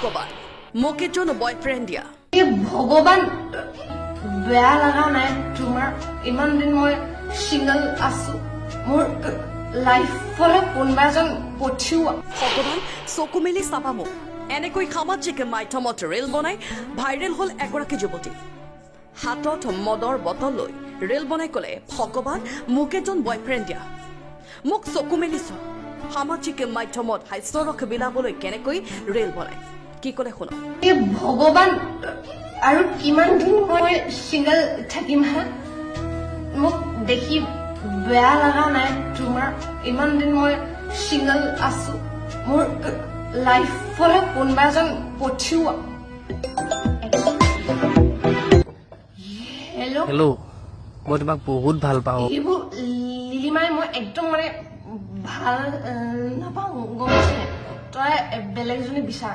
ভগৱান, মোক এজন বয়ফ্ৰেণ্ড দিয়া। এই ভগৱান, বেয়া লগা নাই তোমাৰ? ইমান দিন মই ছিংগল আছো, মোৰ লাইফলৈ কোনোবা এজন পঠিওৱা। ভগৱান, চকু মেলি চাবা মোক। এনেকৈ সামাজিক মাধ্যমত ৰীল বনাই ভাইৰেল হ'ল এগৰাকী যুৱতী। হাতত মদৰ বটল লৈ ৰীল বনাই ক'লে, "ভগৱান, মোক এজন বয়ফ্ৰেণ্ড দিয়া, মোক চকু মেলি চোৱা।" সামাজিক মাধ্যমত হাস্যৰস বিলাবলৈ কেনেকৈ ৰীল বনায়, কি ক'লে শুনক। এই ভগৱান, আৰু কিমান দিন মই ছিংগল থাকিম হা? মোক দেখি বেয়া লগা নাই তোমাৰ? ইমান দিন মই ছিংগল আছো, মোৰ লাইফলৈ কোনোবা এজন পঠিওৱা। হেল্ল'। হেল্ল', মই তোমাক বহুত ভাল পাওঁ। এইবোৰ লিলিমাই মই একদম মানে ভাল নাপাওঁ, গম পাইছে? তই বেলেগ এজনী বিচাৰ।